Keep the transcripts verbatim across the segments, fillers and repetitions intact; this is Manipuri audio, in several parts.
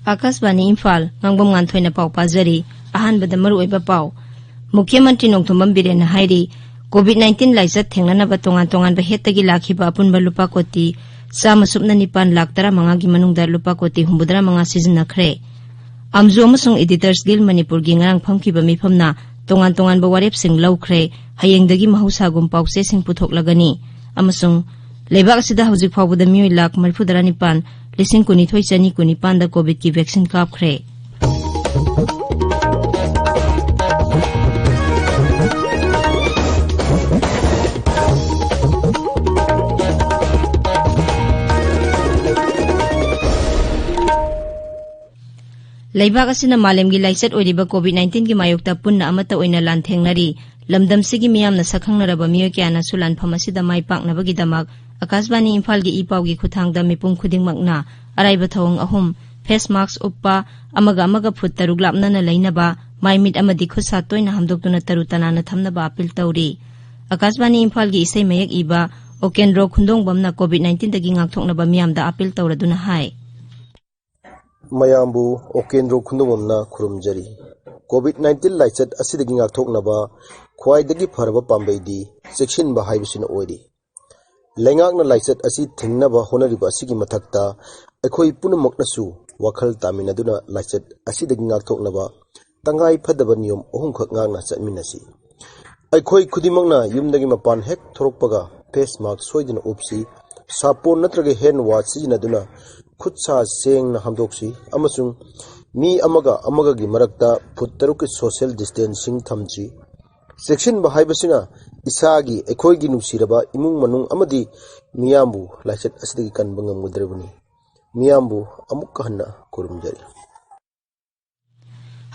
ꯑꯥꯀꯥꯁꯕꯥꯅꯤ ꯏꯝꯐꯥꯜ, ꯉꯥꯡꯕꯝ ꯉꯥꯟꯊꯣꯏꯅ ꯄꯥꯎ ꯄꯥꯖꯔꯤ꯫ ꯑꯍꯥꯟꯕꯗ ꯃꯔꯨꯑꯣꯏꯕ ꯄꯥꯎ꯫ ꯃꯨꯈ꯭ꯌ ꯃꯟꯇ꯭ꯔꯤ ꯅꯣꯡꯊꯣꯝꯕꯝ ꯕꯤꯔꯦꯟꯅ ꯍꯥꯏꯔꯤ, COVID nineteen ꯂꯥꯏꯆꯠ ꯊꯦꯡꯅꯅꯕ ꯇꯣꯉꯥꯟ ꯇꯣꯉꯥꯟꯕ ꯍꯦꯠꯇꯒꯤ ꯂꯥꯛꯈꯤꯕ ꯑꯄꯨꯟꯕ ꯂꯨꯄꯥ ꯀꯣꯇꯤ ꯆꯥꯝꯃ ꯁꯨꯞꯅ ꯅꯤꯄꯥꯟ ꯂꯥꯈ ꯇꯔꯥꯃꯉꯥꯒꯤ ꯃꯅꯨꯡꯗ ꯂꯨꯄꯥ ꯀꯣꯇꯤ ꯍꯨꯝꯐꯨꯇꯔꯥ ꯃꯉꯥ ꯁꯤꯖꯤꯟꯅꯈ꯭ꯔꯦ꯫ ꯑꯝꯖꯨ ꯑꯃꯁꯨꯡ Editors Guild ꯃꯅꯤꯄꯨꯔꯒꯤ ꯉꯔꯥꯡ ꯐꯝꯈꯤꯕ ꯃꯤꯐꯝꯅ ꯇꯣꯉꯥꯟ ꯇꯣꯉꯥꯟꯕ ꯋꯥꯔꯦꯞꯁꯤꯡ ꯂꯧꯈ꯭ꯔꯦ꯫ ꯍꯌꯦꯡꯗꯒꯤ ꯃꯍꯧꯁꯥꯒꯨꯝ ꯄꯥꯎꯆꯦꯁꯤꯡ ꯄꯨꯊꯣꯛꯂꯒꯅꯤ꯫ ꯑꯃꯁꯨꯡ ꯂꯩꯕꯥꯛ ꯑꯁꯤꯗ ꯍꯧꯖꯤꯛ ꯐꯥꯎꯕꯗ ꯃꯤꯑꯣꯏ ꯂꯥꯈ ꯃꯔꯤꯐꯨꯇꯔꯥ ꯅꯤꯄꯥꯟ, ꯂꯤꯁꯤꯡ ꯀꯨꯟꯅꯤꯊꯣꯏ ꯆꯅꯤ ꯀꯨꯟꯅꯤꯄꯥꯟꯗ COVIDꯀꯤ vaccine ꯀꯥꯞꯈ꯭ꯔꯦ꯫ ꯂꯩꯕꯥꯛ ꯑꯁꯤꯅ ꯃꯥꯂꯦꯝꯒꯤ ꯂꯥꯏꯆꯠ ꯑꯣꯏꯔꯤꯕ COVID nineteenꯒꯤ ꯃꯥꯌꯣꯛꯇ ꯄꯨꯟꯅ ꯑꯃꯠꯇ ꯑꯣꯏꯅ ꯂꯥꯟꯊꯦꯡꯅꯔꯤ꯫ ꯂꯝꯗꯝꯁꯤꯒꯤ ꯃꯤꯌꯥꯝꯅ ꯁꯛꯈꯪꯅꯔꯕ ꯃꯤꯑꯣꯏ ꯀꯌꯥꯅꯁꯨ ꯂꯥꯟꯐꯝ ꯑꯁꯤꯗ ꯃꯥꯏ ꯄꯥꯛꯅꯕꯒꯤꯗꯃꯛ ꯑꯀꯥꯁꯕꯥꯅꯤ ꯏꯝꯐꯥꯜꯒꯤ ꯏ ꯄꯥꯎꯒꯤ ꯈꯨꯠꯊꯥꯡꯗ ꯃꯤꯄꯨꯝ ꯈꯨꯗꯤꯡꯃꯛꯅ ꯑꯔꯥꯏꯕ ꯊꯧꯑꯣꯡ ꯑꯍꯨꯝ, face mask ꯎꯞꯄ, ꯑꯃꯒ ꯑꯃꯒ ꯐꯨꯠ ꯇꯔꯨꯛ ꯂꯥꯞꯅꯅ ꯂꯩꯅꯕ, ꯃꯥꯏ ꯃꯤꯠ ꯑꯃꯗꯤ ꯈꯨꯠ ꯁꯥ ꯇꯣꯏꯅ ꯍꯥꯝꯗꯣꯛꯇꯨꯅ ꯇꯔꯨ ꯇꯅꯥꯟꯅ ꯊꯝꯅꯕ ꯑꯥꯄꯤꯜ ꯇꯧꯔꯤ꯫ ꯑꯀꯥꯁꯕꯥꯅꯤ ꯏꯝꯐꯥꯜꯒꯤ ꯏꯁꯩ ꯃꯌꯦꯛ ꯏꯕ ꯑꯣꯀꯦꯟꯗ꯭ꯔꯣ ꯈꯨꯟꯗꯣꯡꯕꯝꯅ COVID nineteenꯗꯒꯤ ꯉꯥꯛꯊꯣꯛꯅꯕ ꯃꯤꯌꯥꯝꯗ ꯑꯥꯄꯤꯜ ꯇꯧꯔꯗꯨꯅ ꯍꯥꯏ꯫ ꯃꯌꯥꯝꯕꯨ ꯑꯣꯀꯦꯟꯗ꯭ꯔꯣ ꯈꯨꯟꯗꯣꯡꯕꯝꯅ ꯈꯨꯔꯨꯝꯖꯔꯤ꯫ COVID nineteen ꯂꯥꯏꯆꯠ ꯑꯁꯤꯗꯒꯤ ꯉꯥꯛꯊꯣꯛꯅꯕ ꯈ꯭ꯋꯥꯏꯗꯒꯤ ꯐꯔꯕ ꯄꯥꯝꯕꯩꯗꯤ ꯆꯦꯛꯁꯤꯟꯕ ꯍꯥꯏꯕꯁꯤꯅ ꯑꯣꯏꯔꯤ꯫ ꯂꯩꯉꯥꯛꯅ ꯂꯥꯏꯆꯠ ꯑꯁꯤ ꯊꯤꯡꯅꯕ ꯍꯣꯠꯅꯔꯤꯕ ꯑꯁꯤꯒꯤ ꯃꯊꯛꯇ ꯑꯩꯈꯣꯏ ꯄꯨꯝꯅꯃꯛꯅꯁꯨ ꯋꯥꯈꯜ ꯇꯥꯃꯤꯟꯅꯗꯨꯅ ꯂꯥꯏꯆꯠ ꯑꯁꯤꯗꯒꯤ ꯉꯥꯛꯊꯣꯛꯅꯕ ꯇꯉꯥꯏ ꯐꯗꯕ ꯅꯤꯌꯣꯝ ꯑꯍꯨꯝꯈꯛ ꯉꯥꯛꯅ ꯆꯠꯃꯤꯟꯅꯁꯤ꯫ ꯑꯩꯈꯣꯏ ꯈꯨꯗꯤꯡꯃꯛꯅ ꯌꯨꯝꯗꯒꯤ ꯃꯄꯥꯟ ꯍꯦꯛ ꯊꯣꯔꯛꯄꯒ face mask ꯁꯣꯏꯗꯅ ꯎꯞꯁꯤ, ꯁꯥꯄꯣꯟ ꯅꯠꯇ꯭ꯔꯒ hand wash ꯁꯤꯖꯤꯟꯅꯗꯨꯅ ꯈꯨꯠ ꯁꯥ ꯁꯦꯡꯅ ꯍꯥꯝꯗꯣꯛꯁꯤ ꯑꯃꯁꯨꯡ ꯃꯤ ꯑꯃꯒ ꯑꯃꯒꯒꯤ ꯃꯔꯛꯇ ꯐꯨꯠ ꯇꯔꯨꯛꯀꯤ social distancing ꯊꯝꯁꯤ꯫ ꯆꯦꯛꯁꯤꯟꯕ ꯍꯥꯏꯕꯁꯤꯅ ꯏꯁꯥꯒꯤ, ꯑꯩꯈꯣꯏꯒꯤ ꯅꯨꯡꯁꯤꯔꯕ ꯏꯃꯨꯡ ꯃꯅꯨꯡ ꯑꯃꯗꯤ ꯃꯤꯌꯥꯝꯕꯨ ꯂꯥꯏꯆꯠ ꯑꯁꯤꯗꯒꯤ ꯀꯟꯕ ꯉꯝꯒꯗꯧꯔꯤꯕꯅꯤ꯫ ꯃꯤꯌꯥꯝꯕꯨ ꯑꯃꯨꯛꯀ ꯍꯟꯅ ꯈꯨꯔꯨꯝꯖꯔꯤ꯫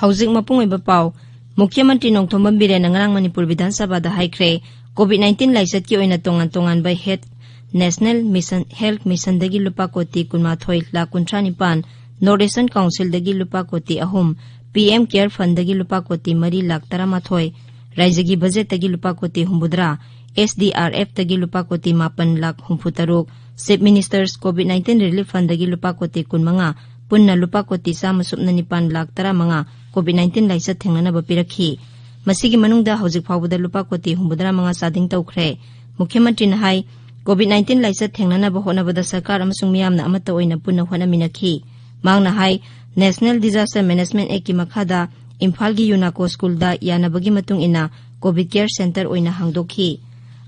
ꯍꯧꯖꯤꯛ ꯃꯄꯨꯡ ꯑꯣꯏꯕ ꯄꯥꯎ꯫ ꯃꯨꯈ꯭ꯌ ꯃꯟꯇ꯭ꯔꯤ ꯅꯣꯡꯊꯣꯝꯕꯝ ꯕꯤꯔꯦꯟꯅ ꯉꯔꯥꯡ ꯃꯅꯤꯄꯨꯔ ꯕꯤꯙꯥꯟ ꯁꯚꯥꯗ ꯍꯥꯏꯈ꯭ꯔꯦ, COVID nineteen ꯂꯥꯏꯆꯠꯀꯤ ꯑꯣꯏꯅ ꯇꯣꯉꯥꯟ ꯇꯣꯉꯥꯟꯕ health, National Mission, Health Missionꯗꯒꯤ ꯂꯨꯄꯥ ꯀꯣꯇꯤ ꯀꯨꯟꯃꯥꯊꯣꯏ ꯂꯥꯈ ꯀꯨꯟꯊ꯭ꯔꯥ ꯅꯤꯄꯥꯟ, North Eastern Councilꯗꯒꯤ ꯂꯨꯄꯥ ꯀꯣꯇꯤ ꯑꯍꯨꯝ, ꯄꯤ ꯑꯦꯝ ꯀꯦꯌꯔ ꯐꯟꯗꯒꯤ ꯂꯨꯄꯥ ꯀꯣꯇꯤ ꯃꯔꯤ ꯂꯥꯈ ꯇꯔꯥꯃꯥꯊꯣꯏ, ꯔꯥꯏꯖ꯭ꯌꯒꯤ ꯕꯖꯦꯠꯇꯒꯤ ꯂꯨꯄꯥ ꯀꯣꯇꯤ ꯍꯨꯝꯐꯨꯇꯔꯥ, ꯑꯦꯁ ꯗꯤ ꯑꯥꯔ ꯑꯦꯐꯇꯒꯤ ꯂꯨꯄꯥ ꯀꯣꯇꯤ ꯃꯥꯄꯟ lakh ꯍꯨꯝꯐꯨꯇꯔꯨꯛ, Chief Minister's COVID nineteen Relief Fundꯗꯒꯤ ꯂꯨꯄꯥ ꯀꯣꯇꯤ ꯀꯨꯟꯃꯉꯥ, ꯄꯨꯟꯅ ꯂꯨꯄꯥ ꯀꯣꯇꯤ ꯆꯥꯝꯃ ꯁꯨꯞꯅ ꯅꯤꯄꯥꯟ ꯂꯥꯈ ꯇꯔꯥꯃꯉꯥ COVID nineteen ꯂꯥꯏꯆꯠ ꯊꯦꯡꯅꯅꯕ ꯄꯤꯔꯛꯈꯤ꯫ ꯃꯁꯤꯒꯤ ꯃꯅꯨꯡꯗ ꯍꯧꯖꯤꯛ ꯐꯥꯎꯕꯗ ꯂꯨꯄꯥ ꯀꯣꯇꯤ ꯍꯨꯝꯐꯨꯇꯔꯥ ꯃꯉꯥ ꯆꯥꯗꯤꯡ ꯇꯧꯈ꯭ꯔꯦ꯫ ꯃꯨꯈ꯭ꯌ ꯃꯟꯇ꯭ꯔꯤꯅ ꯍꯥꯏ, COVID nineteen ꯂꯥꯏꯆꯠ ꯊꯦꯡꯅꯅꯕ ꯍꯣꯠꯅꯕꯗ ꯁꯔꯀꯥꯔ ꯑꯃꯁꯨꯡ ꯃꯤꯌꯥꯝꯅ ꯑꯃꯠꯇ ꯑꯣꯏꯅ ꯄꯨꯟꯅ ꯍꯣꯠꯅꯃꯤꯟꯅꯈꯤ꯫ ꯃꯍꯥꯛꯅ ꯍꯥꯏ, National Disaster Management Actꯀꯤ ꯃꯈꯥꯗ ꯏꯝꯐꯥꯜꯒꯤ ꯌꯨꯅꯥꯀꯣ ꯁ꯭ꯀꯨꯜꯗ ꯌꯥꯅꯕꯒꯤ ꯃꯇꯨꯡ ꯏꯟꯅ COVID Care Center ꯑꯣꯏꯅ ꯍꯥꯡꯗꯣꯛꯈꯤ꯫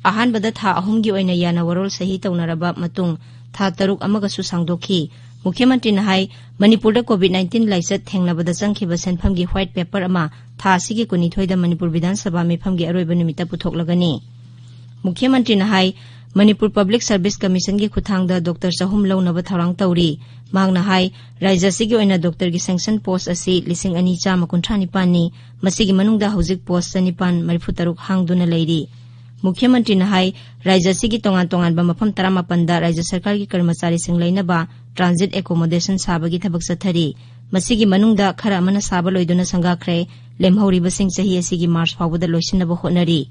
ꯑꯍꯥꯟꯕꯗ ꯊꯥ ꯑꯍꯨꯝꯒꯤ ꯑꯣꯏꯅ ꯌꯥꯅ ꯋꯥꯔꯣꯜ ꯁꯍꯤ ꯇꯧꯅꯔꯕ ꯃꯇꯨꯡ, ꯊꯥ ꯇꯔꯨꯛ ꯑꯃꯒꯁꯨ ꯁꯥꯡꯗꯣꯛꯈꯤ꯫ ꯃꯨꯈ꯭ꯌ ꯃꯟꯇ꯭ꯔꯤꯅ ꯍꯥꯏ, ꯃꯅꯤꯄꯨꯔꯗ COVID nineteen ꯂꯥꯏꯆꯠ ꯊꯦꯡꯅꯕꯗ ꯆꯪꯈꯤꯕ ꯁꯦꯟꯐꯝꯒꯤ white paper ꯑꯃ ꯊꯥ ꯑꯁꯤꯒꯤ ꯀꯨꯟꯅꯤꯊꯣꯏꯗ ꯃꯅꯤꯄꯨꯔ ꯕꯤꯙꯥꯟ ꯁꯚꯥ ꯃꯤꯐꯝꯒꯤ ꯑꯔꯣꯏꯕ ꯅꯨꯃꯤꯠꯇ ꯄꯨꯊꯣꯛꯂꯒꯅꯤ꯫ ꯃꯨꯈ꯭ꯌ ꯃꯟꯇ꯭ꯔꯤꯅ ꯍꯥꯏ, ꯃꯅꯤꯄꯨꯔ Public Service Commissionꯒꯤ ꯈꯨꯠꯊꯥꯡꯗ ꯗꯣꯛꯇꯔ ꯆꯍꯨꯝ ꯂꯧꯅꯕ ꯊꯧꯔꯥꯡ ꯇꯧꯔꯤ꯫ ꯃꯍꯥꯛꯅ ꯍꯥꯏ, ꯔꯥꯏꯖ꯭ꯌ ꯑꯁꯤꯒꯤ ꯑꯣꯏꯅ ꯗꯣꯛꯇꯔꯒꯤ sanction post ꯑꯁꯤ ꯂꯤꯁꯤꯡ ꯑꯅꯤ ꯆꯥꯝꯃ ꯀꯨꯟꯊ꯭ꯔꯥ ꯅꯤꯄꯥꯟꯅꯤ꯫ ꯃꯁꯤꯒꯤ ꯃꯅꯨꯡꯗ ꯍꯧꯖꯤꯛ post ꯆꯅꯤꯄꯥꯟ ꯃꯔꯤꯐꯨ ꯇꯔꯨꯛ ꯍꯥꯡꯗꯨꯅ ꯂꯩꯔꯤ꯫ ꯃꯨꯈ꯭ꯌ ꯃꯟꯇ꯭ꯔꯤꯅ ꯍꯥꯏ, ꯔꯥꯏꯖ꯭ꯌ ꯑꯁꯤꯒꯤ ꯇꯣꯉꯥꯟ ꯇꯣꯉꯥꯟꯕ ꯃꯐꯝ ꯇꯔꯥꯃꯥꯄꯟꯗ ꯔꯥꯏꯖ꯭ꯌ ꯁꯔꯀꯥꯔꯒꯤ ꯀꯔꯃꯆꯥꯔꯤꯁꯤꯡ ꯂꯩꯅꯕ transit accommodation ꯁꯥꯕꯒꯤ ꯊꯕꯛ ꯆꯠꯊꯔꯤ꯫ ꯃꯁꯤꯒꯤ ꯃꯅꯨꯡꯗ ꯈꯔ ꯑꯃꯅ ꯁꯥꯕ ꯂꯣꯏꯗꯨꯅ ꯁꯪꯒꯥꯈ꯭ꯔꯦ꯫ ꯂꯦꯝꯍꯧꯔꯤꯕꯁꯤꯡ ꯆꯍꯤ ꯑꯁꯤꯒꯤ ꯃꯥꯔꯆ ꯐꯥꯎꯕꯗ ꯂꯣꯏꯁꯤꯟꯅꯕ ꯍꯣꯠꯅꯔꯤ꯫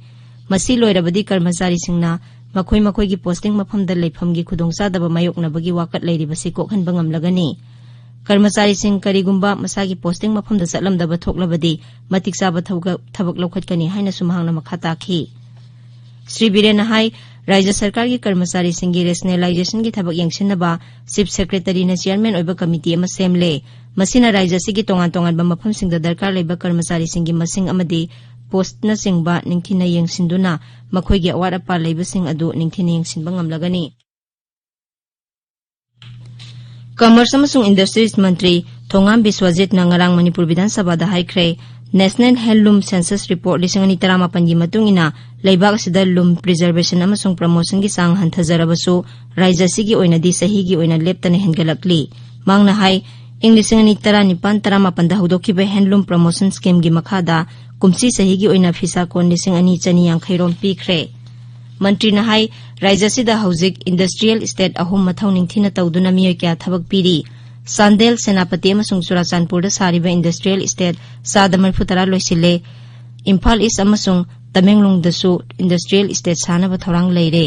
ꯃꯁꯤ ꯂꯣꯏꯔꯕꯗꯤ ꯀꯔꯃꯆꯥꯔꯤꯁꯤꯡꯅ ꯃꯈꯣꯏ ꯃꯈꯣꯏꯒꯤ posting ꯃꯐꯝꯗ ꯂꯩꯐꯝꯒꯤ ꯈꯨꯗꯣꯡꯆꯥꯗꯕ ꯃꯥꯌꯣꯛꯅꯕꯒꯤ ꯋꯥꯀꯠ ꯂꯩꯔꯤꯕꯁꯤ ꯀꯣꯛꯍꯟꯕ ꯉꯝꯂꯒꯅꯤ꯫ ꯀꯔꯃꯆꯥꯔꯤꯁꯤꯡ ꯀꯔꯤꯒꯨꯝꯕ ꯃꯁꯥꯒꯤ posting ꯃꯐꯝꯗ ꯆꯠꯂꯝꯗꯕ ꯊꯣꯛꯂꯕꯗꯤ ꯃꯇꯤꯛ ꯆꯥꯕ ꯊꯧꯒ-, ꯊꯕꯛ ꯂꯧꯈꯠꯀꯅꯤ ꯍꯥꯏꯅꯁꯨ ꯃꯍꯥꯛꯅ ꯃꯈꯥ ꯇꯥꯈꯤ꯫ ꯁ꯭ꯔꯤ ꯕꯤꯔꯦꯟꯅ ꯍꯥꯏ, ꯔꯥꯏꯖ꯭ꯌ ꯁꯔꯀꯥꯔꯒꯤ ꯀꯔꯃꯆꯥꯔꯤꯁꯤꯡꯒꯤ rationalizationꯒꯤ ꯊꯕꯛ ꯌꯦꯡꯁꯤꯟꯅꯕ Chief Secretaryꯅ chairman ꯑꯣꯏꯕ committee ꯑꯃ ꯁꯦꯝꯂꯦ꯫ ꯃꯁꯤꯅ ꯔꯥꯏꯖ꯭ꯌ ꯑꯁꯤꯒꯤ ꯇꯣꯉꯥꯟ ꯇꯣꯉꯥꯟꯕ ꯃꯐꯝꯁꯤꯡꯗ ꯗꯔꯀꯥꯔ ꯂꯩꯕ ꯀꯔꯃꯆꯥꯔꯤꯁꯤꯡꯒꯤ ꯃꯁꯤꯡ ꯑꯃꯗꯤ postꯅꯆꯤꯡꯕ ꯅꯤꯡꯊꯤꯅ ꯌꯦꯡꯁꯤꯟꯗꯨꯅ ꯃꯈꯣꯏꯒꯤ ꯑꯋꯥꯠ ꯑꯄꯥ ꯂꯩꯕꯁꯤꯡ ꯑꯗꯨ ꯅꯤꯡꯊꯤꯅ ꯌꯦꯡꯁꯤꯟꯕ ꯉꯝꯂꯒꯅꯤ꯫ Commerce ꯑꯃꯁꯨꯡ Industries ꯃꯟꯇ꯭ꯔꯤ ꯊꯣꯉꯥꯝ ꯕꯤꯁ꯭ꯋꯖꯤꯠꯅ ꯉꯔꯥꯡ ꯃꯅꯤꯄꯨꯔ ꯕꯤꯙꯥꯟ ꯁꯚꯥꯗ ꯍꯥꯏꯈ꯭ꯔꯦ, National Handloom Census Report ꯂꯤꯁꯤꯡ ꯑꯅꯤ ꯇꯔꯥꯃꯥꯄꯟꯒꯤ ꯃꯇꯨꯡ ꯏꯟꯅ ꯂꯩꯕꯥꯛ ꯑꯁꯤꯗ ꯂꯨꯝ preservationꯒꯤ ꯆꯥꯡ ꯍꯟꯊꯖꯔꯕꯁꯨ ꯔꯥꯏꯖ꯭ꯌ ꯑꯁꯤꯒꯤ ꯑꯣꯏꯅꯗꯤ ꯆꯍꯤꯒꯤ ꯑꯣꯏꯅ ꯂꯦꯞꯇꯅ ꯍꯦꯟꯒꯠꯂꯛꯂꯤ꯫ ꯃꯍꯥꯛꯅ ꯍꯥꯏ, ꯏꯪ ꯂꯤꯁꯤꯡ ꯑꯅꯤ ꯇꯔꯥꯅꯤꯄꯥꯟ ꯇꯔꯥꯃꯥꯄꯟꯗ ꯍꯧꯗꯣꯛꯈꯤꯕ Handloom Promotion Schemeꯒꯤ ꯃꯈꯥꯗ ꯀꯨꯝꯁꯤ ꯆꯍꯤꯒꯤ ꯑꯣꯏꯅ ꯐꯤꯁꯥ ꯀꯣꯟ ꯂꯤꯁꯤꯡ ꯑꯅꯤ ꯆꯅꯤ ꯌꯥꯡꯈꯩ ꯔꯣꯝ ꯄꯤꯈ꯭ꯔꯦ꯫ ꯃꯟꯇ꯭ꯔꯤꯅ ꯍꯥꯏ, ꯔꯥꯏꯖ꯭ꯌ ꯑꯁꯤꯗ ꯍꯧꯖꯤꯛ industrial estate ꯑꯍꯨꯝ ꯃꯊꯧ ꯅꯤꯡꯊꯤꯅ ꯇꯧꯗꯨꯅ ꯃꯤꯑꯣꯏ ꯀꯌꯥ ꯊꯕꯛ ꯄꯤꯔꯤ꯫ ꯆꯥꯟꯗꯦꯜ, ꯁꯦꯅꯥꯄꯇꯤ ꯑꯃꯁꯨꯡ ꯆꯨꯔꯥꯆꯥꯟꯄꯨꯔꯗ ꯁꯥꯔꯤꯕ ꯏꯟꯗꯁꯇ꯭ꯔꯤꯌꯦꯜ ꯏꯁꯇꯦꯠ ꯆꯥꯗ ꯃꯔꯤꯐꯨ ꯇꯔꯥ ꯂꯣꯏꯁꯤꯜꯂꯦ꯫ ꯏꯝꯐꯥꯜ ꯏꯁ ꯑꯃꯁꯨꯡ ꯇꯃꯦꯡꯂꯣꯡꯗꯁꯨ ꯏꯟꯗꯁꯇ꯭ꯔꯤꯌꯦꯜ ꯏꯁꯇꯦꯠ ꯁꯥꯅꯕ ꯊꯧꯔꯥꯡ ꯂꯩꯔꯦ꯫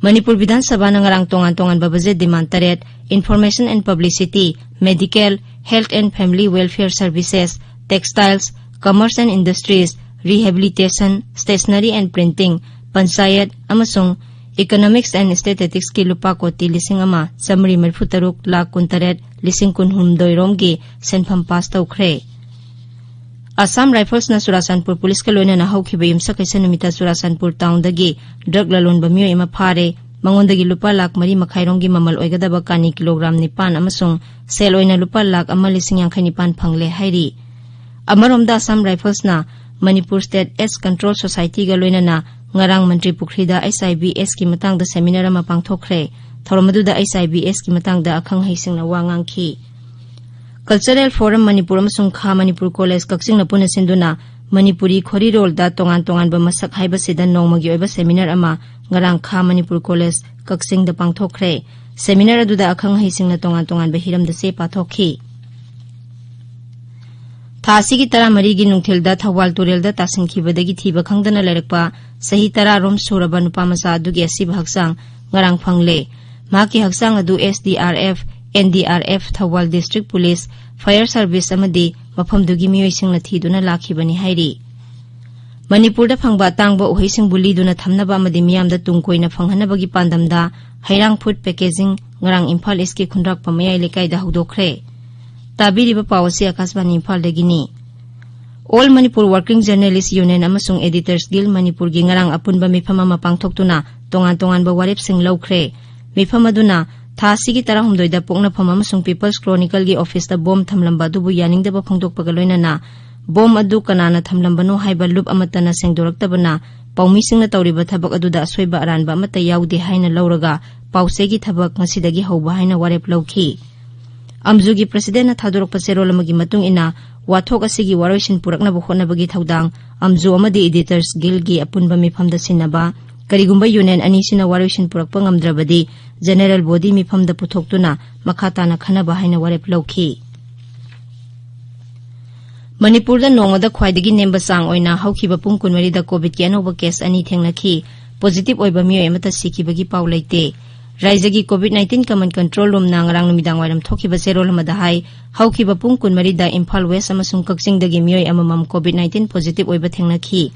ꯃꯅꯤꯄꯨꯔ ꯕꯤꯙꯥꯟ ꯁꯚꯥꯅ ꯉꯔꯥꯡ ꯇꯣꯉꯥꯟ ꯇꯣꯉꯥꯟꯕ ꯕꯖꯦꯠ ꯗꯤꯃꯥꯟ ꯇꯔꯦꯠ, Information and Publicity, Medical, Health and Family Welfare Services, Textiles, Commerce and Industries, Rehabilitation, Stationery and Printing, Panchayat ꯑꯃꯁꯨꯡ Economics and Statisticsꯀꯤ ꯂꯨꯄꯥ ꯀꯣꯇꯤ ꯂꯤꯁꯤꯡ ꯑꯃ ꯆꯥꯃꯔꯤ ꯃꯔꯤꯐꯨ ꯇꯔꯨꯛ ꯂꯥꯈ ꯀꯨꯟꯇꯔꯦꯠ ꯂꯤꯁꯤꯡ ꯀꯨꯟꯍꯨꯝꯗꯣꯏ ꯔꯣꯝꯒꯤ ꯁꯦꯟꯐꯝ ꯄꯥꯁ ꯇꯧꯈ꯭ꯔꯦ꯫ ꯑꯁꯥꯝ ꯔꯥꯏꯐꯜꯁꯅ ꯆꯨꯔꯥꯆꯥꯟꯄꯨꯔ ꯄꯨꯂꯤꯁꯀ ꯂꯣꯏꯅꯅ ꯍꯧꯈꯤꯕ ꯌꯨꯝꯁꯀꯩꯁ ꯅꯨꯃꯤꯠꯇ ꯆꯨꯔꯥꯆꯥꯟꯄꯨꯔ ꯇꯥꯎꯟꯗꯒꯤ ꯗ꯭ꯔꯒ ꯂꯂꯣꯟꯕ ꯃꯤꯑꯣꯏ ꯑꯃ ꯐꯥꯔꯦ꯫ ꯃꯉꯣꯟꯗꯒꯤ ꯂꯨꯄꯥ ꯂꯥꯈ ꯃꯔꯤ ꯃꯈꯥꯏꯔꯣꯝꯒꯤ ꯃꯃꯜ ꯑꯣꯏꯒꯗꯕ ꯀꯥꯅꯤ ꯀꯤꯂꯣꯒ꯭ꯔꯥꯝ ꯅꯤꯄꯥꯟ ꯑꯃꯁꯨꯡ ꯁꯦꯜ ꯑꯣꯏꯅ ꯂꯨꯄꯥ ꯂꯥꯈ ꯑꯃ ꯂꯤꯁꯤꯡ ꯌꯥꯡꯈꯩ ꯅꯤꯄꯥꯟ ꯐꯪꯂꯦ ꯍꯥꯏꯔꯤ꯫ ꯑꯃꯔꯣꯝꯗ ꯑꯁꯥꯝ ꯔꯥꯏꯐꯜꯁꯅ ꯃꯅꯤꯄꯨꯔ ꯁ꯭ꯇꯦꯠ ꯑꯦꯗꯁ ꯀꯟꯇ꯭ꯔꯣꯜ ꯁꯣꯁꯥꯏꯇꯤꯒ ꯂꯣꯏꯅꯅ ꯉꯔꯥꯡ ꯃꯟꯇ꯭ꯔꯤ ꯄꯨꯈ꯭ꯔꯤꯗ ꯑꯩꯆ ꯑꯥꯏ ꯚꯤ ꯑꯦꯗꯁꯀꯤ ꯃꯇꯥꯡꯗ ꯁꯦꯃꯤꯅꯥꯔ ꯑꯃ ꯄꯥꯡꯊꯣꯛꯈ꯭ꯔꯦ꯫ ꯊꯧꯔꯝ ꯑꯗꯨꯗ ꯑꯩꯆ ꯑꯥꯏ ꯚꯤ ꯑꯦꯗꯁꯀꯤ ꯃꯇꯥꯡꯗ ꯑꯈꯪ ꯑꯍꯩꯁꯤꯡꯅ ꯋꯥ ꯉꯥꯡꯈꯤ꯫ ꯀꯜꯆꯔꯦꯜ ꯐꯣꯔꯝ ꯃꯅꯤꯄꯨꯔ ꯑꯃꯁꯨꯡ ꯈꯥ ꯃꯅꯤꯄꯨꯔ ꯀꯣꯂꯦꯖ ꯀꯛꯆꯤꯡꯅ ꯄꯨꯟꯅ ꯁꯤꯟꯗꯨꯅ ꯃꯅꯤꯄꯨꯔꯤ ꯈꯣꯔꯤꯔꯣꯜꯗ ꯇꯣꯉꯥꯟ ꯇꯣꯉꯥꯟꯕ ꯃꯁꯛ ꯍꯥꯏꯕꯁꯤꯗ ꯅꯣꯡꯃꯒꯤ ꯑꯣꯏꯕ ꯁꯦꯃꯤꯅꯥꯔ ꯑꯃ ꯉꯔꯥꯡ ꯈꯥ ꯃꯅꯤꯄꯨꯔ ꯀꯣꯂꯦꯖ ꯀꯛꯆꯤꯡꯗ ꯄꯥꯡꯊꯣꯛꯈ꯭ꯔꯦ꯫ ꯁꯦꯃꯤꯅꯥꯔ ꯑꯗꯨꯗ ꯑꯈꯪ ꯑꯍꯩꯁꯤꯡꯅ ꯇꯣꯉꯥꯟ ꯇꯣꯉꯥꯟꯕ ꯍꯤꯔꯝꯗ ꯆꯦ ꯄꯥꯊꯣꯛꯈꯤ꯫ ꯊꯥ ꯑꯁꯤꯒꯤ ꯇꯔꯥꯃꯔꯤꯒꯤ ꯅꯨꯡꯊꯤꯜꯗ ꯊꯧꯕꯥꯜ ꯇꯨꯔꯦꯜꯗ ꯇꯥꯁꯤꯟꯈꯤꯕꯗꯒꯤ ꯊꯤꯕ ꯈꯪꯗꯅ ꯂꯩꯔꯛꯄ ꯆꯍꯤ ꯇꯔꯥ ꯔꯣꯝ ꯁꯨꯔꯕ ꯅꯨꯄꯥ ꯃꯆꯥ ꯑꯗꯨꯒꯤ ꯑꯁꯤꯕ ꯍꯛꯆꯥꯡ ꯉꯔꯥꯡ ꯐꯪꯂꯦ꯫ ꯃꯍꯥꯛꯀꯤ ꯍꯛꯆꯥꯡ ꯑꯗꯨ S D R F, N D R F, Thoubal district police, Fire service ꯑꯃꯗꯤ ꯃꯐꯝꯗꯨꯒꯤ ꯃꯤꯑꯣꯏꯁꯤꯡꯅ ꯊꯤꯗꯨꯅ ꯂꯥꯛꯈꯤꯕꯅꯤ ꯍꯥꯏꯔꯤ꯫ ꯃꯅꯤꯄꯨꯔꯗ ꯐꯪꯕ ꯑꯇꯥꯡꯕ ꯎꯍꯩꯁꯤꯡꯕꯨ ꯂꯤꯗꯨꯅ ꯊꯝꯅꯕ ꯑꯃꯗꯤ ꯃꯤꯌꯥꯝꯗ ꯇꯨꯡ ꯀꯣꯏꯅ ꯐꯪꯍꯟꯅꯕꯒꯤ ꯄꯥꯟꯗꯝꯗ ꯍꯩꯔꯥꯡ ꯐꯨꯗ ꯄꯦꯀꯦꯖꯤꯡ ꯉꯔꯥꯡ ꯏꯝꯐꯥꯜ ꯏꯁꯀꯤ ꯈꯨꯟꯗ꯭ꯔꯥꯛꯄ ꯃꯌꯥꯏ ꯂꯩꯀꯥꯏꯗ ꯍꯧꯗꯣꯛꯈ꯭ꯔꯦ꯫ ꯇꯥꯕꯤꯔꯤꯕ ꯄꯥꯎ ꯑꯁꯤ ꯑꯀꯥꯁꯕꯥꯅꯤ ꯏꯝꯐꯥꯜꯗꯒꯤꯅꯤ꯫ All Manipur Working Journalists Union ꯑꯃꯁꯨꯡ ꯑꯦꯗꯤꯇꯔꯁ ꯒꯤꯜ ꯃꯅꯤꯄꯨꯔꯒꯤ ꯉꯔꯥꯡ ꯑꯄꯨꯟꯕ ꯃꯤꯐꯝ ꯑꯃ ꯄꯥꯡꯊꯣꯛꯇꯨꯅ ꯇꯣꯉꯥꯟ ꯇꯣꯉꯥꯟꯕ ꯋꯥꯔꯦꯞꯁꯤꯡ ꯂꯧꯈ꯭ꯔꯦ꯫ ꯃꯤꯐꯝ ꯑꯗꯨꯅ ꯊꯥ ꯑꯁꯤꯒꯤ ꯇꯔꯥꯍꯨꯝꯗꯣꯏꯗ ꯄꯣꯛꯅꯐꯝ ꯑꯃꯁꯨꯡ ꯄꯤꯄꯜꯁ ꯀ꯭ꯔꯣꯅꯤꯀꯜꯒꯤ ꯑꯣꯐꯤꯁꯇ ꯕꯣꯝ ꯊꯝꯂꯝꯕ ꯑꯗꯨꯕꯨ ꯌꯥꯅꯤꯡꯗꯕ ꯐꯣꯡꯗꯣꯛꯄꯒ ꯂꯣꯏꯅꯅ ꯕꯣꯝ ꯑꯗꯨ ꯀꯅꯥꯅ ꯊꯝꯂꯝꯕꯅꯣ ꯍꯥꯏꯕ ꯂꯨꯞ ꯑꯃꯠꯇꯅ ꯁꯦꯡꯗꯣꯔꯛꯇꯕꯅ ꯄꯥꯎꯃꯤꯁꯤꯡꯅ ꯇꯧꯔꯤꯕ ꯊꯕꯛ ꯑꯗꯨꯗ ꯑꯁꯣꯏꯕ ꯑꯔꯥꯟꯕ ꯑꯃꯠꯇ ꯌꯥꯎꯗꯦ ꯍꯥꯏꯅ ꯂꯧꯔꯒ ꯄꯥꯎꯆꯦꯒꯤ ꯊꯕꯛ ꯉꯁꯤꯗꯒꯤ ꯍꯧꯕ ꯍꯥꯏꯅ ꯋꯥꯔꯦꯞ ꯂꯧꯈꯤ꯫ ꯑꯝꯖꯨꯒꯤ ꯄ꯭ꯔꯁꯤꯗꯦꯟꯅ ꯊꯥꯗꯣꯔꯛꯄ ꯆꯦꯔꯣꯜ ꯑꯃꯒꯤ ꯃꯇꯨꯡ ꯏꯟꯅ ꯋꯥꯊꯣꯛ ꯑꯁꯤꯒꯤ ꯋꯥꯔꯣꯏꯁꯤꯟ ꯄꯨꯔꯛꯅꯕ ꯍꯣꯠꯅꯕꯒꯤ ꯊꯧꯗꯥꯡ ꯑꯝꯖꯨ ꯑꯃꯗꯤ ꯏꯗꯤꯇꯔꯁ ꯒꯤꯜꯒꯤ ꯑꯄꯨꯟꯕ ꯃꯤꯐꯝꯗ ꯁꯤꯟꯅꯕ ꯀꯔꯤꯒꯨꯝꯕ ꯌꯨꯅꯤꯌꯟ ꯑꯅꯤꯁꯤꯅ ꯋꯥꯔꯣꯏꯁꯤꯟ ꯄꯨꯔꯛꯄ ꯉꯝꯗ꯭ꯔꯕꯗꯤ ꯖꯦꯅꯦꯔꯦꯜ ꯕꯣꯗꯤ ꯃꯤꯐꯝꯗ ꯄꯨꯊꯣꯛꯇꯨꯅ ꯃꯈꯥ ꯇꯥꯅ ꯈꯟꯅꯕ ꯍꯥꯏꯅ ꯋꯥꯔꯦꯞ ꯂꯧꯈꯤ꯫ ꯃꯅꯤꯄꯨꯔꯗ ꯅꯣꯡꯃꯗ ꯈ꯭ꯋꯥꯏꯗꯒꯤ ꯅꯦꯝꯕ ꯆꯥꯡ ꯑꯣꯏꯅ ꯍꯧꯈꯤꯕ ꯄꯨꯡ ꯀꯨꯟꯃꯔꯤꯗ ꯀꯣꯚꯤꯗꯀꯤ ꯑꯅꯧꯕ ꯀꯦꯁ ꯑꯅꯤ ꯊꯦꯡꯅꯈꯤ꯫ ꯄꯣꯖꯤꯇꯤꯚ ꯑꯣꯏꯕ ꯃꯤꯑꯣꯏ ꯑꯃꯠꯇ ꯁꯤꯈꯤꯕꯒꯤ ꯄꯥꯎ ꯂꯩꯇꯦ꯫ ꯔꯥꯏꯖ꯭ꯌꯒꯤ ꯀꯣꯚꯤꯗ ꯅꯥꯏꯟꯇꯤꯟ ꯀꯃꯟ ꯀꯟꯇ꯭ꯔꯣꯜ ꯔꯨꯝꯅ ꯉꯔꯥꯡ ꯅꯨꯃꯤꯗꯥꯡ ꯋꯥꯏꯔꯝ ꯊꯣꯛꯈꯤꯕ ꯆꯦꯔꯣꯜ ꯑꯃꯗ ꯍꯥꯏ, ꯍꯧꯈꯤꯕ ꯄꯨꯡ ꯀꯨꯟꯃꯔꯤꯗ ꯏꯝꯐꯥꯜ ꯋꯦꯁ ꯑꯃꯁꯨꯡ ꯀꯛꯆꯤꯡꯗꯒꯤ ꯃꯤꯑꯣꯏ ꯑꯃꯃꯝ ꯀꯣꯚꯤꯗ ꯅꯥꯏꯟꯇꯤꯟ ꯄꯣꯖꯤꯇꯤꯚ ꯑꯣꯏꯕ ꯊꯦꯡꯅꯈꯤ꯫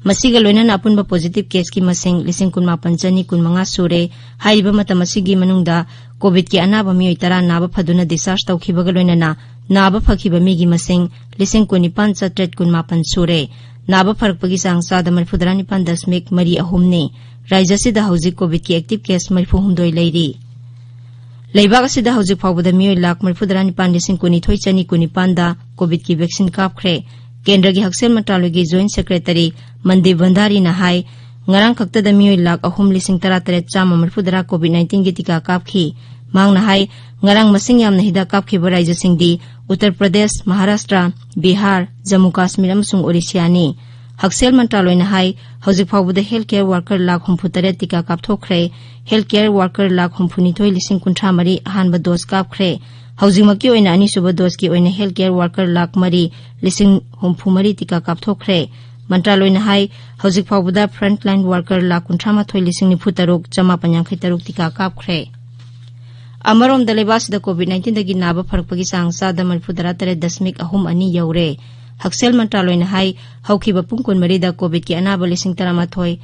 ꯃꯁꯤꯒ ꯂꯣꯏꯅꯅ ꯑꯄꯨꯟꯕ ꯄꯣꯖꯤꯇꯤꯚ ꯀꯦꯁꯀꯤ ꯃꯁꯤꯡ ꯂꯤꯁꯤꯡ ꯀꯨꯟꯃꯥꯄꯟ ꯆꯅꯤ ꯀꯨꯟꯃꯉꯥ ꯁꯨꯔꯦ꯫ ꯍꯥꯏꯔꯤꯕ ꯃꯇꯝ ꯑꯁꯤꯒꯤ ꯃꯅꯨꯡꯗ ꯀꯣꯚꯤꯗꯀꯤ ꯑꯅꯥꯕ ꯃꯤꯑꯣꯏ ꯇꯔꯥ ꯅꯥꯕ ꯐꯗꯨꯅ ꯗꯤꯁꯆꯥꯔꯖ ꯇꯧꯈꯤꯕꯒ ꯂꯣꯏꯅꯅ ꯅꯥꯕ ꯐꯈꯤꯕ ꯃꯤꯒꯤ ꯃꯁꯤꯡ ꯂꯤꯁꯤꯡ ꯀꯨꯟꯅꯤꯄꯥꯟ ꯆꯥꯇ꯭ꯔꯦꯠ ꯀꯨꯟꯃꯥꯄꯟ ꯁꯨꯔꯦ꯫ ꯅꯥꯕ ꯐꯔꯛꯄꯒꯤ ꯆꯥꯡ ꯆꯥꯗ ꯃꯔꯤꯐꯨꯇꯔꯥ ꯅꯤꯄꯥꯟ ꯗꯁꯃꯤꯛ ꯃꯔꯤ ꯑꯍꯨꯝꯅꯤ꯫ ꯔꯥꯏꯖ꯭ꯌ ꯑꯁꯤꯗ ꯍꯧꯖꯤꯛ ꯀꯣꯚꯤꯗꯀꯤ ꯑꯦꯛꯇꯤꯚ ꯀꯦꯁ ꯃꯔꯤꯐꯨ ꯍꯨꯝꯗꯣꯏ ꯂꯩꯔꯤ꯫ ꯂꯩꯕꯥꯛ ꯑꯁꯤꯗ ꯍꯧꯖꯤꯛ ꯐꯥꯎꯕꯗ ꯃꯤꯑꯣꯏ ꯂꯥꯈ ꯃꯔꯤꯐꯨꯇꯔꯥ ꯅꯤꯄꯥꯟ ꯂꯤꯁꯤꯡ ꯀꯨꯟꯅꯤꯊꯣꯏ ꯆꯅꯤ ꯀꯨꯟꯅꯤꯄꯥꯟꯗ ꯀꯣꯚꯤꯗꯀꯤ ꯚꯦꯛꯁꯤꯟ ꯀꯥꯞꯈ꯭ꯔꯦ꯫ ꯀꯦꯟꯗ꯭ꯔꯒꯤ ꯍꯛꯁꯦꯜ ꯃꯟꯇ꯭ꯔꯥꯂꯣꯏꯒꯤ ꯖꯣꯏꯟꯠ ꯁꯦꯀ꯭ꯔꯦꯇꯔꯤ ꯃꯟꯗꯤꯞ ꯚꯟꯗꯥꯔꯤꯅ ꯍꯥꯏ, ꯉꯔꯥꯡ ꯈꯛꯇꯗ ꯃꯤꯑꯣꯏ ꯂꯥꯈ ꯑꯍꯨꯝ ꯂꯤꯁꯤꯡ ꯇꯔꯥ ꯇꯔꯦꯠ ꯆꯥꯝꯃ ꯃꯔꯤꯐꯨꯇꯔꯥ ꯀꯣꯚꯤꯗ ꯅꯥꯏꯟꯇꯤꯟꯒꯤ ꯇꯤꯀꯥ ꯀꯥꯞꯈꯤ꯫ ꯃꯍꯥꯛꯅ ꯍꯥꯏ, ꯉꯔꯥꯡ ꯃꯁꯤꯡ ꯌꯥꯝꯅ ꯍꯤꯗꯥꯛ ꯀꯥꯞꯈꯤꯕ ꯔꯥꯏꯖ꯭ꯌꯁꯤꯡꯗꯤ ꯎꯠꯇꯔ ꯄ꯭ꯔꯗꯦꯁ, ꯃꯍꯥꯔꯥꯁꯇ꯭ꯔ, ꯕꯤꯍꯥꯔ, ꯖꯝꯃꯨ ꯀꯥꯁꯃꯤꯔ ꯑꯃꯁꯨꯡ ꯑꯣꯔꯤꯁꯤꯌꯥꯅꯤ꯫ ꯍꯛꯁꯦꯜ ꯃꯟꯇ꯭ꯔꯥꯂꯣꯏꯅ ꯍꯥꯏ, ꯍꯧꯖꯤꯛ ꯐꯥꯎꯕꯗ ꯍꯦꯜꯊ ꯀꯦꯌꯔ ꯋꯥꯔꯀꯔ ꯂꯥꯈ ꯍꯨꯝꯐꯨꯇꯔꯦꯠ ꯇꯤꯀꯥ ꯀꯥꯞꯊꯣꯛꯈ꯭ꯔꯦ꯫ ꯍꯦꯜꯊ ꯀꯦꯌꯔ ꯋꯥꯔꯀꯔ ꯂꯥꯈ ꯍꯨꯝꯐꯨꯅꯤꯊꯣꯏ ꯂꯤꯁꯤꯡ ꯀꯨꯟꯊ꯭ꯔꯥ ꯃꯔꯤ ꯑꯍꯥꯟꯕ ꯗꯣꯁ ꯀꯥꯞꯈ꯭ꯔꯦ꯫ ꯍꯧꯖꯤꯛꯃꯛꯀꯤ ꯑꯣꯏꯅ ꯑꯅꯤꯁꯨꯕ ꯗꯣꯁꯀꯤ ꯑꯣꯏꯅ ꯍꯦꯜꯊ ꯀꯦꯌꯔ ꯋꯥꯔꯀꯔ ꯂꯥꯈ ꯃꯔꯤ ꯂꯤꯁꯤꯡ ꯍꯨꯝꯐꯨ ꯃꯔꯤ ꯇꯤꯀꯥ ꯀꯥꯞꯊꯣꯛꯈ꯭ꯔꯦ꯫ ꯃꯟꯇ꯭ꯔꯥꯂꯣꯏꯅ ꯍꯥꯏ, ꯍꯧꯖꯤꯛ ꯐꯥꯎꯕꯗ ꯐ꯭ꯔꯟꯠꯂꯥꯏꯟ ꯋꯥꯔꯀꯔ ꯂꯥꯈ ꯀꯨꯟꯊ꯭ꯔꯥ ꯃꯥꯊꯣꯏ ꯂꯤꯁꯤꯡ ꯅꯤꯐꯨ ꯇꯔꯨꯛ ꯆꯥꯃꯥꯄꯟ ꯌꯥꯡꯈꯩ ꯇꯔꯨꯛ ꯇꯤꯀꯥ ꯀꯥꯞꯈ꯭ꯔꯦ꯫ ꯑꯃꯔꯣꯝꯗ ꯂꯩꯕꯥꯛ ꯑꯁꯤꯗ ꯀꯣꯚꯤꯗ ꯅꯥꯏꯟꯇꯤꯟꯗꯒꯤ ꯅꯥꯕ ꯐꯔꯛꯄꯒꯤ ꯆꯥꯡ ꯆꯥꯗ ꯃꯔꯤꯐꯨꯇꯔꯥ ꯇꯔꯦꯠ ꯗꯁꯃꯤꯛ ꯑꯍꯨꯝ ꯑꯅꯤ ꯌꯧꯔꯦ꯫ ꯍꯛꯁꯦꯜ ꯃꯟꯇ꯭ꯔꯥꯂꯣꯏꯅ ꯍꯥꯏ, ꯍꯧꯈꯤꯕ ꯄꯨꯡ ꯀꯨꯟꯃꯔꯤꯗ ꯀꯣꯚꯤꯗꯀꯤ ꯑꯅꯥꯕ ꯂꯤꯁꯤꯡ ꯇꯔꯥꯃꯥꯊꯣꯏ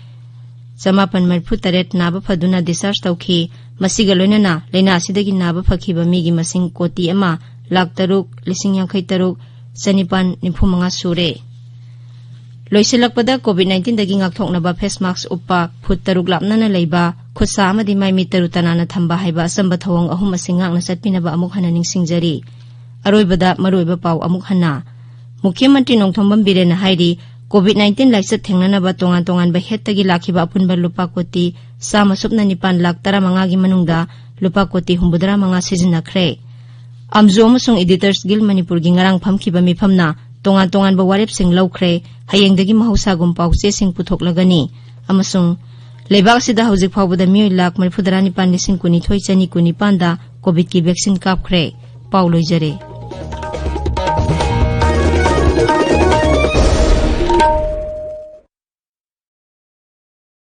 ꯆꯥꯃꯥꯄꯟ ꯃꯔꯤꯐꯨꯇꯔꯦꯠ ꯅꯥꯕ ꯐꯗꯨꯅ ꯗꯤꯁꯆꯥꯔꯖ ꯇꯧꯈꯤ꯫ ꯃꯁꯤꯒ ꯂꯣꯏꯅꯅ ꯂꯥꯏꯅꯥ ꯑꯁꯤꯗꯒꯤ ꯅꯥꯕ ꯐꯈꯤꯕ ꯃꯤꯒꯤ ꯃꯁꯤꯡ ꯀꯣꯇꯤ ꯑꯃ ꯂꯥꯈ ꯇꯔꯨꯛ ꯂꯤꯁꯤꯡ ꯌꯥꯡꯈꯩ ꯇꯔꯨꯛ ꯆꯅꯤꯄꯥꯟ ꯅꯤꯐꯨ ꯃꯉꯥ ꯁꯨꯔꯦ꯫ ꯂꯣꯏꯁꯤꯜꯂꯛꯄꯗ, ꯀꯣꯚꯤꯗ ꯅꯥꯏꯟꯇꯤꯟꯗꯒꯤ ꯉꯥꯛꯊꯣꯛꯅꯕ ꯐꯦꯁ ꯃꯥꯛꯁ ꯎꯞꯄ, ꯐꯨꯠ ꯇꯔꯨꯛ ꯂꯥꯞꯅꯅ ꯂꯩꯕ, ꯈꯨꯠ ꯁꯥ ꯑꯃꯗꯤ ꯃꯥꯏ ꯃꯤꯠ ꯇꯔꯨ ꯇꯅꯥꯟꯅ ꯊꯝꯕ ꯍꯥꯏꯕ ꯑꯆꯝꯕ ꯊꯧꯑꯣꯡ ꯑꯍꯨꯝ ꯑꯁꯤ ꯉꯥꯛꯅ ꯆꯠꯄꯤꯅꯕ ꯑꯃꯨꯛ ꯍꯟꯅ ꯅꯤꯡꯁꯤꯡꯖꯔꯤ꯫ ꯑꯔꯣꯏꯕꯗ ꯃꯔꯨꯑꯣꯏꯕ ꯄꯥꯎ ꯑꯃꯨꯛ ꯍꯟꯅ꯫ ꯃꯨꯈ꯭ꯌ ꯃꯟꯇ꯭ꯔꯤ ꯅꯣꯡꯊꯣꯝꯕꯝ ꯕꯤꯔꯦꯟꯅ ꯍꯥꯏꯔꯤ, ꯀꯣꯚꯤꯗ ꯅꯥꯏꯟꯇꯤꯟ ꯂꯥꯏꯆꯠ ꯊꯦꯡꯅꯅꯕ ꯇꯣꯉꯥꯟ ꯇꯣꯉꯥꯟꯕ ꯍꯦꯠꯇꯒꯤ ꯂꯥꯛꯈꯤꯕ ꯑꯄꯨꯟꯕ ꯂꯨꯄꯥ ꯀꯣꯇꯤ ꯆꯥꯝꯃ ꯁꯨꯞꯅ ꯅꯤꯄꯥꯟ ꯂꯥꯈ ꯇꯔꯥꯃꯉꯥꯒꯤ ꯃꯅꯨꯡꯗ ꯂꯨꯄꯥ ꯀꯣꯇꯤ ꯍꯨꯝꯐꯨꯇꯔꯥ ꯃꯉꯥ ꯁꯤꯖꯤꯟꯅꯈ꯭ꯔꯦ꯫ ꯑꯝꯖꯣ ꯑꯃꯁꯨꯡ ꯏꯗꯤꯇꯔꯁ ꯒꯤꯜ ꯃꯅꯤꯄꯨꯔꯒꯤ ꯉꯔꯥꯡ ꯐꯝꯈꯤꯕ ꯃꯤꯐꯝꯅ ꯇꯣꯉꯥꯟ ꯇꯣꯉꯥꯟꯕ ꯋꯥꯔꯦꯞꯁꯤꯡ ꯂꯧꯈ꯭ꯔꯦ꯫ ꯍꯌꯦꯡꯗꯒꯤ ꯃꯍꯧꯁꯥꯒꯨꯝ ꯄꯥꯎ ꯆꯦꯁꯤꯡ ꯄꯨꯊꯣꯛꯂꯒꯅꯤ꯫ ꯑꯃꯁꯨꯡ ꯂꯩꯕꯥꯛ ꯑꯁꯤꯗ ꯍꯧꯖꯤꯛ ꯐꯥꯎꯕꯗ ꯃꯤꯑꯣꯏ ꯂꯥꯈ ꯃꯔꯤꯐꯨꯇꯔꯥ ꯅꯤꯄꯥꯟ ꯂꯤꯁꯤꯡ ꯀꯨꯟꯅꯤꯊꯣꯏ ꯆꯅꯤ ꯀꯨꯟꯅꯤꯄꯥꯟꯗ ꯀꯣꯚꯤꯗꯀꯤ ꯚꯦꯛꯁꯤꯟ ꯀꯥꯞꯈ꯭ꯔꯦ꯫ ꯄꯥꯎ ꯂꯣꯏꯖꯔꯦ꯫